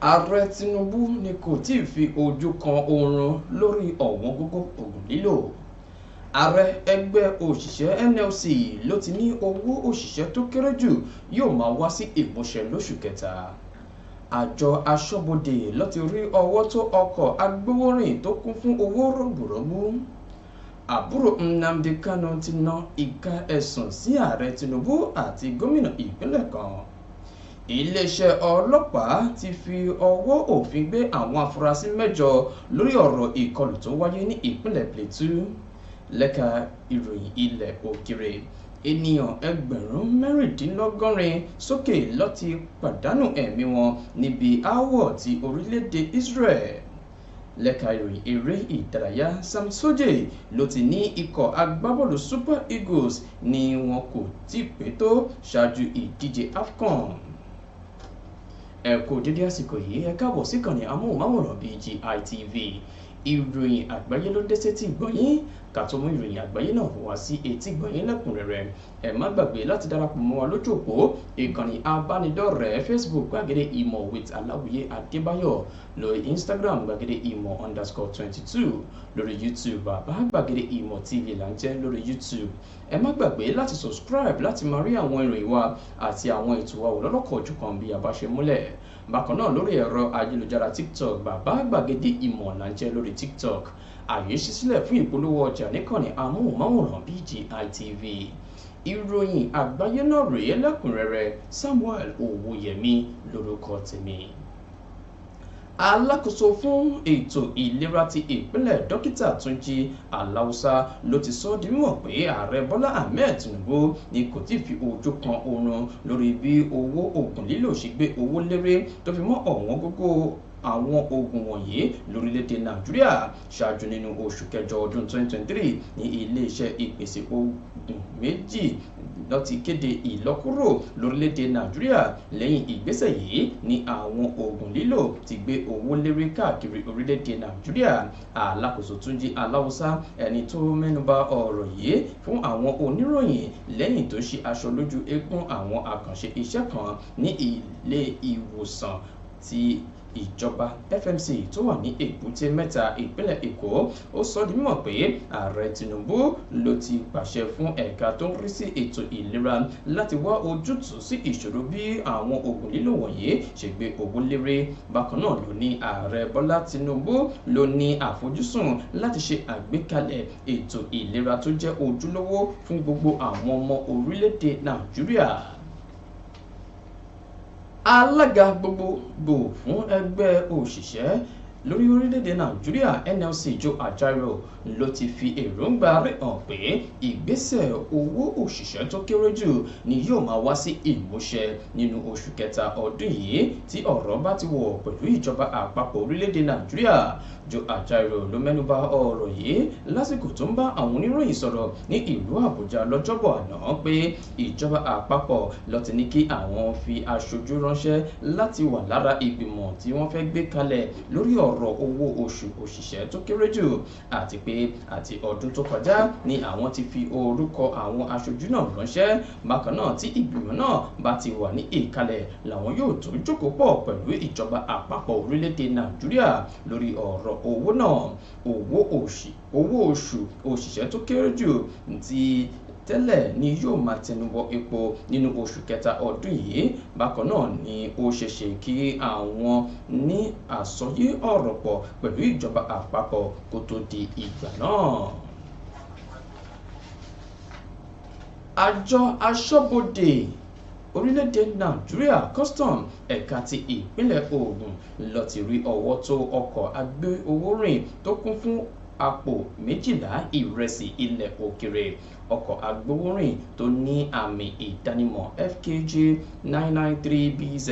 Ààrẹ Tinubu ni kò tíì fi ojú kan oorun lórí ọ̀wọ́ngógó oògùn lílò. Ààrẹ ẹgbẹ́ òṣìṣẹ́ NLC ló ti ní owó òṣìṣẹ́ tó kéré jù yóò máa wá sí ìmúṣẹ lóṣù kẹta. Àjọ aṣọ́bodè ló ti rí ọwọ́ tó ọkọ̀ agbowórin tó kún fún owó rọ̀gbùrọ̀gbù. Àbúrò Nnamdi Kanu ti na ìka ẹ̀sùn sí Ààrẹ Tinubu àti gómìnà ìpínlẹ̀ kan. Iléeṣẹ́ ọlọ́pàá ti fi ọwọ́ òfin gbé àwọn afurasí 8 lórí ọ̀rọ̀ ìkọlù tó wáyé ní ìpínlẹ̀ Plateau. Lẹ́ka ìròyìn ilẹ̀ òkèrè, ènìyàn 86,000 sókè ló ti pàdánù ẹ̀mí wọn níbi aáwọ̀ ti orílẹ̀-èdè Israel. Lẹ́ka ìròyìn eré ìdárayá, Sam Soje ló ti ní ikọ̀ agbábọ́ọ̀lù Super Eagles ni wọn kò tí pé tó ṣáájú ìdíje AFCON. Ẹ kú dédé àsìkò yìí, ẹ káàbọ̀ sí ìkànnì amóhùnmáwòrán BGI TV. Ìròyìn àgbáyé ló dé sétí ìgbọ̀nyín. Ká tó mú ìròyìn àgbáyé náà wá sí etí ìgbọ̀nyín lẹ́kùnrẹ́rẹ́, ẹ má gbàgbé láti darapọ̀ mọ́ wa lójú òpó ìkànnì abánidọ́rẹ̀ẹ́ Facebook Gbàgede Ìmọ̀ with Aláwìyé Adébáyọ̀, lórí Instagram Gbàgede Ìmọ̀ _22, lórí YouTube Bàbá Gbàgede Ìmọ̀ TV là ń jẹ́ lórí YouTube. Ẹ má gbàgbé láti subscribe láti máa rí àwọn ìròyìn wa àti àwọn ètò wa wò lọ́lọ́kọ̀ọ́jọ̀kan bí a bá ṣe múlẹ̀. Bákan náà lórí ẹ̀rọ ayélujára TikTok, Bàbá Gbàgede Ìmọ̀ là ń jẹ́ lórí TikTok. Àyè ṣí sílẹ̀ fún ìpolówó ọjà níkànnì amóhùnmáwòrán BGI TV. Ìròyìn àgbáyé náà rèé lẹ́kùnrẹ́rẹ́. Samuel Owóyẹmí lórúkọ tèmi. Alákòóso fún ètò ìlera ti ìpínlẹ̀ Dókítà Túnjí Aláùsá ló ti sọ di mímọ̀ pé Ààrẹ Bọ́lá Ahmed Tinubu ni kò tí fi ojú kan oorun lórí bí owó oògùn lílò ṣe gbé owó léré tó fi mọ́ ọ̀wọ́n gógó àwọn oògùn wọ̀nyí lórílẹ̀‐èdè Nàìjíríà. Ṣáájú nínú oṣù kẹjọ ọdún 2023 ní iléeṣẹ́ ìpèsè oògùn méjì ló ti kéde ìlọ́kúrò lórílẹ̀‐èdè Nàìjíríà. Lẹ́yìn ìgbésẹ̀ yìí ni àwọn oògùn lílò ti gbé owó lérí káàkiri orílẹ̀‐èdè Nàìjíríà. Alákòóso Túnjí Aláùsá, ẹni tó mẹ́nuba ọ̀rọ̀ yìí fún àwọn oníròyìn lẹ́yìn tó ṣe aṣọ lójú eégún àwọn àkànṣe iṣẹ́ kan ní ilé ìwòsàn ti ìjọba FMC tó wà ní Èbúté Mẹ́ta, ìpínlẹ̀ Èkó. Ó sọ di mímọ̀ pé Ààrẹ Tinubu ló ti pàṣẹ fún ẹ̀ka tó ń rí sí ètò ìlera láti wá ojútùú sí ìṣòro bí àwọn oògùn lílò wọ̀nyí ṣe gbé owó léré. Bákan náà ló ní Ààrẹ Bọ́lá Tinubu ló ní àfojúsùn láti ṣe àgbékalẹ̀ ètò ìlera tó jẹ́ ojúlówó fún gbogbo àwọn ọmọ orílẹ̀-èdè Nàìjíríà. Alága gbogbogbò fún ẹgbẹ́ òṣìṣẹ́ lórí orílẹ̀-èdè Nàìjíríà NLC Joe Ajaero ló ti fi èròǹgbà rẹ̀ hàn pé ìgbésẹ̀ owó òṣìṣẹ́ tó kéré jù ni yóò máa wá sí ìmúṣẹ nínú oṣù kẹta ọdún yìí tí ọ̀rọ̀ bá ti wọ̀ pẹ̀lú ìjọba àpapọ̀ orílẹ̀-èdè Nàìjíríà. Joe Ajaero ló mẹ́nuba ọ̀rọ̀ yìí lásìkò tó ń bá àwọn oníròyìn sọ̀rọ̀ ní ìlú Àbújá lọ́jọ́bọ̀ àná pé ìjọba àpapọ̀ ló ti ní kí àwọn fi aṣojú ránṣẹ́ láti wà lára ìgbìmọ̀ tí wọ́n fẹ́ gbé kalẹ̀ lórí ọ̀rọ̀ owó oṣù òṣìṣẹ́ tó kéré jù, àti pé àti ọdún tó kọjá ni àwọn ti fi orúkọ àwọn aṣojú náà ránṣẹ́. Bákan náà tí ìgbìmọ̀ náà bá ti wà ní ìkàlẹ̀ làwọn yóò tó jókòó pọ̀ pẹ̀lú ìjọba àpapọ̀ orílẹ̀-èdè Nàìjíríà lórí ọ̀rọ̀ owó náà. Owó oṣù òṣìṣẹ́ tó kéré jù ti tẹ́lẹ̀ ni yóò máa tẹnubọ epo nínú oṣù kẹta ọdún yìí. Bákan náà ni ó ṣeéṣe kí àwọn ní àsọyé ọ̀rọ̀ pọ̀ pẹ̀lú ìjọba àpapọ̀ kó tó di ìgbà náà. Àjọ aṣọ́bodè orílẹ̀-èdè Nàìjíríà Custom ẹ̀ka ti ìpínlẹ̀ Ògùn ló ti rí ọwọ́ tó ọkọ̀ agbé owó rìn tó kún fún àpò 12 ìrẹsì ilẹ̀ òkèrè. Ọkọ̀ agbowórin tó ní àmì ìdánimọ̀ FKJ 993BZ.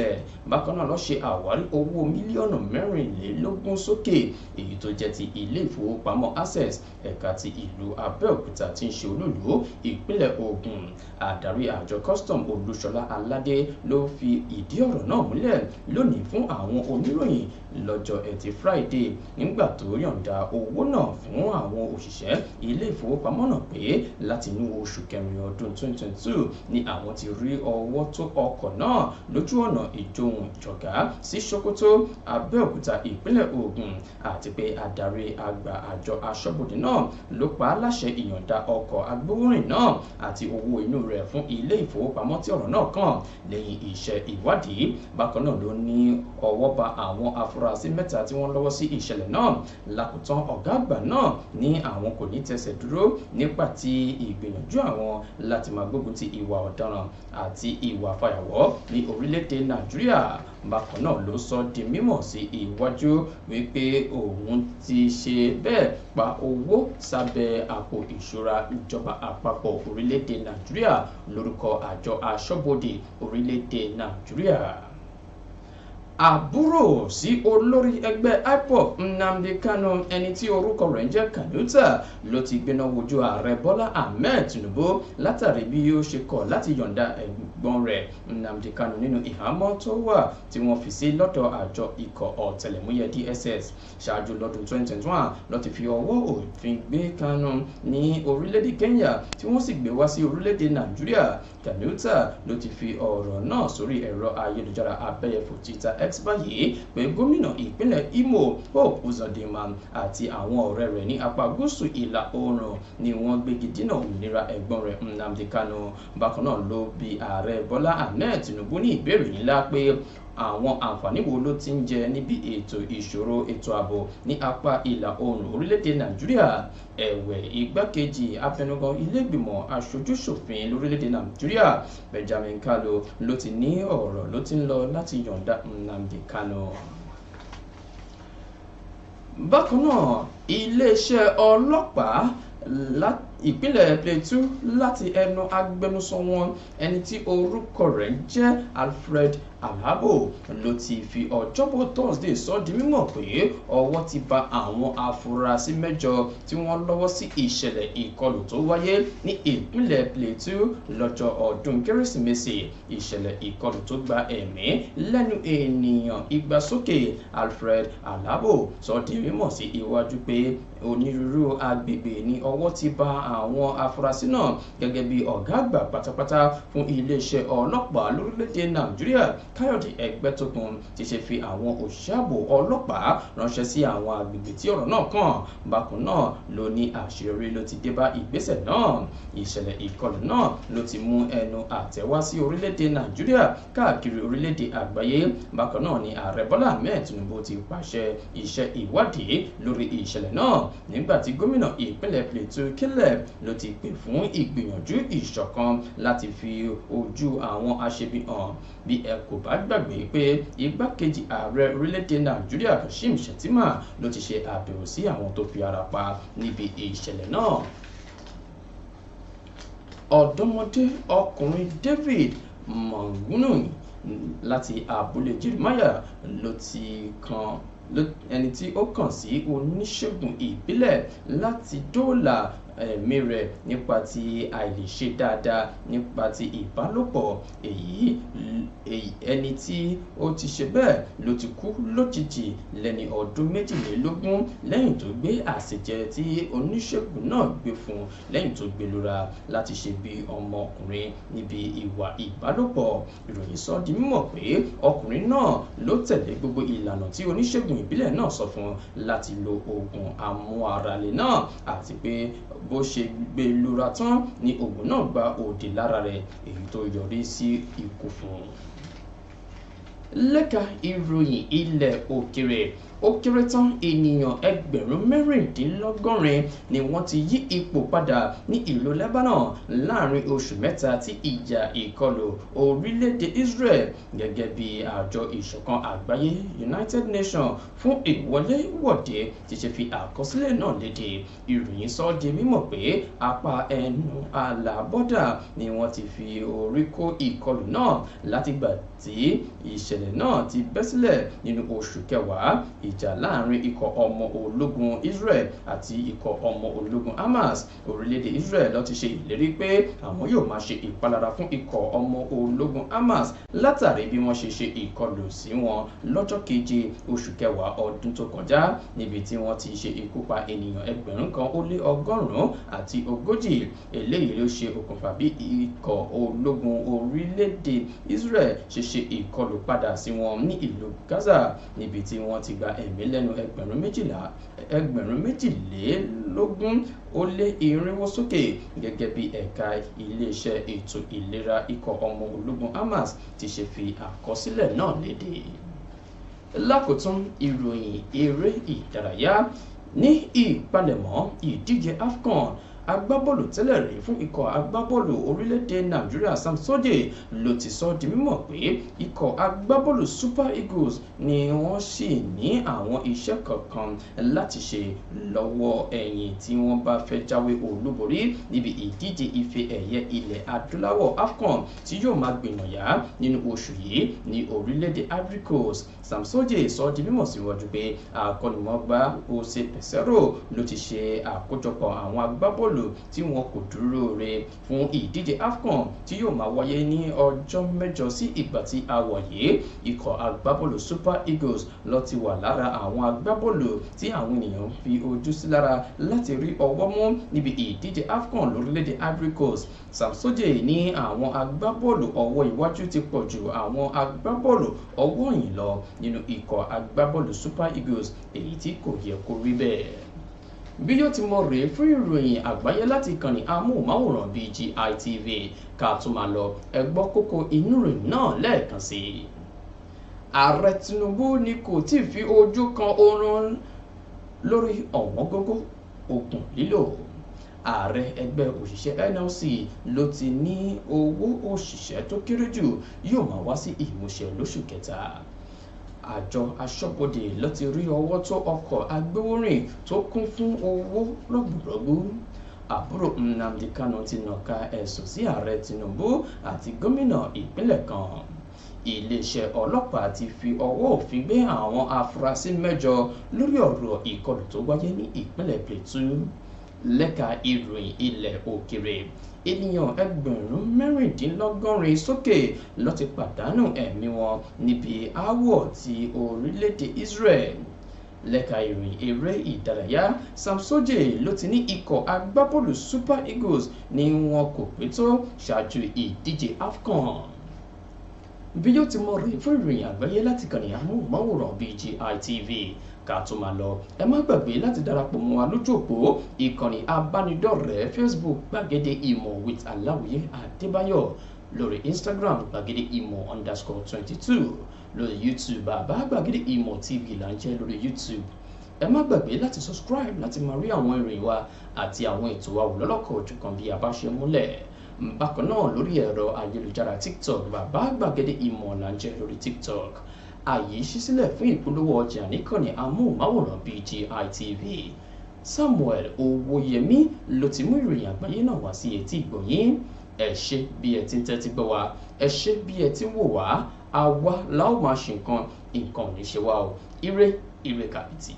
Bákan náà ló ṣe àwárí owó mílíọ̀nù 24 sókè èyí tó jẹ́ ti ilé ìfowópamọ́ Access ẹ̀ka ti ìlú Abẹ́òkúta tí ń ṣe olúìlú ìpínlẹ̀ Ògùn. Adarí àjọ Custom Olúṣọlá Aládé ló fi ìdí ọ̀rọ̀ náà múlẹ̀ lónìí fún àwọn oníròyìn lọ́jọ́ Ẹtì Friday nígbà tó yọ̀ǹda owó náà fún àwọn òṣìṣẹ́ ilé ìfowópamọ́ náà pé láti Láti inú oṣù kẹrin ọdún 2022 ni àwọn ti rí ọwọ́ tó ọkọ̀ náà lójú ọ̀nà Ìjòhùn Ìjọ̀gá sí Sokoto, Abẹ́òkúta, ìpínlẹ̀ Ògùn, àti pé adarí àgbà àjọ aṣọ́bodè náà ló pa á láṣẹ ìyọ̀ǹda ọkọ̀ agbowórin náà àti owó inú rẹ̀ fún ilé ìfowópamọ́ tí ọ̀rọ̀ náà kàn lẹ́yìn iṣẹ́ ìwádìí. Bákan náà ló ní ọwọ́ ba àwọn afurasí 3 tí wọ́n lọ́wọ́ sí ìṣẹ̀lẹ̀ náà. Lákòótán, ọ̀gá àgbà náà ní àwọn kò ní tẹsẹ̀ dúró nípa ti ìgbìyànjú àwọn láti máa gbógun ti ìwà ọ̀daràn àti ìwà fàyàwọ́ ní orílẹ̀-èdè Nàìjíríà. Bákan náà ló sọ di mímọ̀ sí iwájú wípé òun ti ṣe bẹ́ẹ̀ pa owó sábẹ́ àpò ìṣúra ìjọba àpapọ̀ orílẹ̀-èdè Nàìjíríà lórúkọ àjọ aṣọ́bodè orílẹ̀-èdè Nàìjíríà. Àbúrò sí olórí ẹgbẹ́ IPOB Nnamdi Kanu, ẹni tí orúkọ rẹ̀ ń jẹ́ Kanuta, ló ti gbéná wojú ààrẹ Bọ́lá Ahmed Tinubu látàrí bí ó ṣe kọ̀ láti yọ̀ǹda ẹ̀gbọ́n rẹ̀ Nnamdi Kanu nínú ìhámọ́ tó wà tí wọ́n fi sí lọ́dọ̀ àjọ ikọ̀ ọ̀tẹlẹ̀múyẹ́ DSS. Ṣáájú lọ́dún 2021 ló ti fi ọwọ́ òfin gbé Kanu ní orílẹ̀-èdè Kenya tí wọ́n sì gbé wá sí orílẹ̀-èdè Nàìjíríà. Kanuta ló ti fi ọ̀rọ̀ náà sórí ẹ̀rọ ayélujára abẹ́yẹfò Twitter X báyìí pé gómìnà ìpínlẹ̀ Imo Hope Uzodinma àti àwọn ọ̀rẹ́ rẹ̀ ní apá gúúsù ìlà oòrùn ni wọ́n gbégi dínà òmìnira ẹ̀gbọ́n rẹ̀ Nnamdi Kanu. Bákan náà ló bi ààrẹ Bọ́lá Ahmed Tinubu ní ìbéèrè ńlá pé àwọn àǹfààní wo ló ti ń jẹ níbi ètò ìṣòro ètò ààbò ní apá ìlà oòrùn orílẹ̀-èdè Nàìjíríà. Ẹ̀wẹ̀, igbákejì abẹnugan ilé-ìgbìmọ̀ aṣojú-ṣòfin lórílẹ̀-èdè Nàìjíríà Benjamin Kalu ló ti ní ọ̀rọ̀ ló ti ń lọ láti yọ̀ǹda Nnamdi Kanu. Bákan náà, iléeṣẹ́ ọlọ́pàá ìpínlẹ̀ Plateau láti ẹnu agbẹnusọ wọn, ẹni tí orúkọ rẹ̀ ń jẹ́ Alfred Alabo, ló ti fi ọjọ́bọ̀ Thursday sọ di mímọ̀ pé ọwọ́ ti ba àwọn afurasí 8 tí wọ́n lọ́wọ́ sí ìṣẹ̀lẹ̀ ìkọlù tó wáyé ní ìpínlẹ̀ Plateau lọ́jọ́ ọdún Kérésìmesì. Ìṣẹ̀lẹ̀ ìkọlù tó gba ẹ̀mí lẹ́nu ènìyàn 200 sókè. Alfred Alabo sọ di mímọ̀ sí iwájú pé onírúurú agbègbè ní ọwọ́ ti ba àwọn afurasí náà gẹ́gẹ́ bí ọ̀gá àgbà pátápátá fún iléeṣẹ́ ọlọ́pàá lórílẹ̀‐èdè Nàìjíríà Káyọ̀dé Ẹgbẹ́tókun ti ṣe fi àwọn òṣìṣẹ́ ààbò ọlọ́pàá ránṣẹ́ sí àwọn agbègbè tí ọ̀rọ̀ náà kàn. Bákan náà ló ní àṣeyọrí ló ti dé bá ìgbésẹ̀ náà. Ìṣẹ̀lẹ̀ ìkọlù náà ló ti mú ẹnu àtẹ́ wá sí orílẹ̀-èdè Nàìjíríà káàkiri orílẹ̀-èdè àgbáyé. Bákan náà ni ààrẹ Bọ́lá Ahmed Tinubu ti pàṣẹ iṣẹ́ ìwádìí lórí ìṣẹ̀lẹ̀ náà nígbà tí gómìnà ìpínlẹ̀ Plateau Caleb ló ti pè fún ìgbìyànjú ìṣọ̀kan láti fi ojú àwọn aṣebi hàn. Bí ẹ kò bá gbàgbé pé igbákejì ààrẹ orílẹ̀-èdè Nàìjíríà Kashim Shettima ló ti ṣe àbẹ̀wò sí àwọn tó fi ara pa níbi ìṣẹ̀lẹ̀ náà. Ọ̀dọ́mọdé ọkùnrin David Mangunu láti abúlé Jeremiah ló ti kan ẹni tí ó kàn sí oníṣègùn ìbílẹ̀ láti dóòlà ẹ̀mí rẹ̀ nípa ti àìlèṣe dáadáa nípa ti ìbálòpọ̀. Èyí ẹni tí ó ti ṣe bẹ́ẹ̀ ló ti kú lójijì lẹ́ni ọdún 22 lẹ́yìn tó gbé àṣejẹ tí oníṣègùn náà gbé fún lẹ́yìn tó gbé lura láti ṣe bí ọmọkùnrin níbi ìwà ìbálòpọ̀. Ìròyìn sọ di mímọ̀ pé ọkùnrin náà ló tẹ̀lé gbogbo ìlànà tí oníṣègùn ìbílẹ̀ náà sọ fún láti lo oògùn amúarale náà, àti pé bó ṣe gbé lura tán ni oògùn náà gba òdì lára rẹ̀, èyí tó yọrí sí ikú fún un. Lẹ́ka ìròyìn ilẹ̀ òkèrè, ó kéré tán ènìyàn 86,000 ni wọ́n ti yí ipò padà ní ìlú Lebanon láàrin oṣù mẹ́ta tí ìjà ìkọlù orílẹ̀-èdè Israel, gẹ́gẹ́ bí àjọ ìṣọ̀kan àgbáyé United Nations fún ìwọléwọ̀de ti ṣe fi àkọsílẹ̀ náà léde. Ìròyìn sọ di mímọ̀ pé apá ẹnu ààlà bọ́dà ni wọ́n ti fi orí kó ìkọlù náà látìgbà tí ìṣẹ̀lẹ̀ Ìṣẹ̀lẹ̀ náà ti bẹ́ sílẹ̀ nínú oṣù kẹwàá. Ìjà láàrin ikọ̀ ọmọ ológun Israel àti ikọ̀ ọmọ ológun Hamas. Orílẹ̀-èdè Israel ló ti ṣe ìlérí pé àwọn yóò máa ṣe ìpalára fún ikọ̀ ọmọ ológun Hamas látàrí bí wọ́n ṣe ṣe ìkọlù sí wọn lọ́jọ́ keje oṣù kẹwàá ọdún tó kọjá, níbi tí wọ́n ti ṣe ikú pa ènìyàn 1140. Eléyìí ló ṣe okùnfà bí ikọ̀ ológun orílẹ̀-èdè Israel ṣe ṣe ìkọlù padà sí wọn ní ìlú Gaza, níbi tí wọ́n ti gba ẹ̀mí lẹ́nu 422,022 sókè, gẹ́gẹ́ bí ẹ̀ka iléeṣẹ́ ètò ìlera ikọ̀ ọmọ ológun Hamas ti ṣe fi àkọsílẹ̀ náà léde. Lákòótán, ìròyìn eré ìdárayá. Ní ìpalẹ̀mọ́ ìdíje AFCON, agbábọ́ọ̀lù tẹ́lẹ̀ rí fún ikọ̀ agbábọ́ọ̀lù orílẹ̀-èdè Nàìjíríà Sam Sodje ló ti sọ di mímọ̀ pé ikọ̀ agbábọ́ọ̀lù Super Eagles ni wọ́n sì ní àwọn iṣẹ́ kankan láti ṣe lọ́wọ́ ẹ̀yìn tí wọ́n bá fẹ́ jáwé olúborí níbi ìdíje ife ẹ̀yẹ ilẹ̀ adúláwọ̀ AFCON tí yóò máa gbìnàyà nínú oṣù yìí ní orílẹ̀-èdè Ivory Coast. Sam Sodje sọ di mímọ̀ síwájú pé akọ́nimọ̀ọ́gbá Jose Peseiro ló ti ṣe àkójọpọ̀ àwọn agbábọ́ọ̀lù tí wọn kò dúró re fún ìdíje AFCON tí yóò máa wáyé ní ọjọ́ mẹ́jọ sí ìgbà tí a wà yìí. Ikọ̀ agbábọ́ọ̀lù Super Eagles ló ti wà lára àwọn agbábọ́ọ̀lù tí àwọn ènìyàn fi ojú sí lára láti rí ọwọ́ mú níbi ìdíje AFCON lórílẹ̀‐èdè Ivory Coast. Sam Sodje ní àwọn agbábọ́ọ̀lù ọwọ́ iwájú ti pọ̀ ju àwọn agbábọ́ọ̀lù ọwọ́ ẹ̀yìn lọ nínú ikọ̀ agbábọ́ọ̀lù Super Eagles, èyí tí kò yẹ kó rí bẹ́ẹ̀. Bí yóò ti mọ rèé fún ìròyìn àgbáyé láti ìkànnì amóhùnmáwòrán BGI TV. Ká tún máa lọ, ẹ gbọ́ kókó inú rẹ̀ náà lẹ́ẹ̀kan sí i. Ààrẹ Tinubu ni kò tí ì fi ojú kan oorun lórí ọ̀wọ́ngógó oògùn lílò. Ààrẹ ẹgbẹ́ òṣìṣẹ́ NLC ló ti ní owó òṣìṣẹ́ tó kéré jù yóò máa wá sí ìmúṣẹ lóṣù kẹta. Àjọ aṣọ́bodè ló ti rí ọwọ́ tó ọkọ̀ agbéwòrìn tó kún fún owó rọ̀gbùrọ̀gbù. Àbúrò Nnamdi Kanu ti nàka ẹ̀sùn sí ààrẹ Tinubu àti gómìnà ìpínlẹ̀ kan. Iléeṣẹ́ ọlọ́pàá ti fi ọwọ́ òfin gbé àwọn afurasí mẹ́jọ lórí ọ̀rọ̀ ìkọlù tó wáyé ní ìpínlẹ̀ Plateau. Lẹ́ka ìròyìn ilẹ̀ òkèrè, ènìyàn 86,000 sókè ló ti pàdánù ẹ̀mí wọn níbi aáwọ̀ ti orílẹ̀-èdè Israel. Lẹ́ka ìròyìn eré ìdárayá, Sam Sodje ló ti ní ikọ̀ agbábọ́ọ̀lù Super Eagles ní wọn kò pé tó ṣáájú ìdíje AFCON. Bí yóò ti mọ rèé fún ìròyìn àgbáyé láti kànnì amóhùnmáwòrán BGI TV. Ká tó máa lọ, ẹ má gbàgbé láti darapọ̀ mọ́ wa lójú òpó ìkànnì abánidọ́rẹ̀ẹ́ Facebook Gbàgede Ìmọ̀ with Aláwìyé Adébáyọ̀, lórí Instagram Gbàgede Ìmọ̀ _22, lórí YouTube Bàbá Gbàgede Ìmọ̀ TV là ń jẹ́ lórí YouTube. Ẹ má gbàgbé láti subscribe láti máa rí àwọn ìròyìn wa àti àwọn ètò wa wò lọ́lọ́kọ̀ òjọ̀kan bí a bá ṣe múlẹ̀. Bákan náà, lórí ẹ̀rọ ayélujára TikTok, Bàbá Gbàgede Ìmọ̀ là ń jẹ́ lórí TikTok. Ààyè ṣí sílẹ̀ fún ìpolówó ọjà níkànnì amóhùnmáwòrán BGI TV. Samuel Owóyẹmí ló ti mú ìròyìn àgbáyé náà wá sí etí ìgbọ̀nyín. Ẹ ṣé bí ẹ ti ń tẹ́tí gbọ́ wa, ẹ ṣé bí ẹ ti ń wò wá. Àwa la ó máa ṣe nǹkan, nǹkan ò ní ṣe wá o. Ire ire kàbìtì.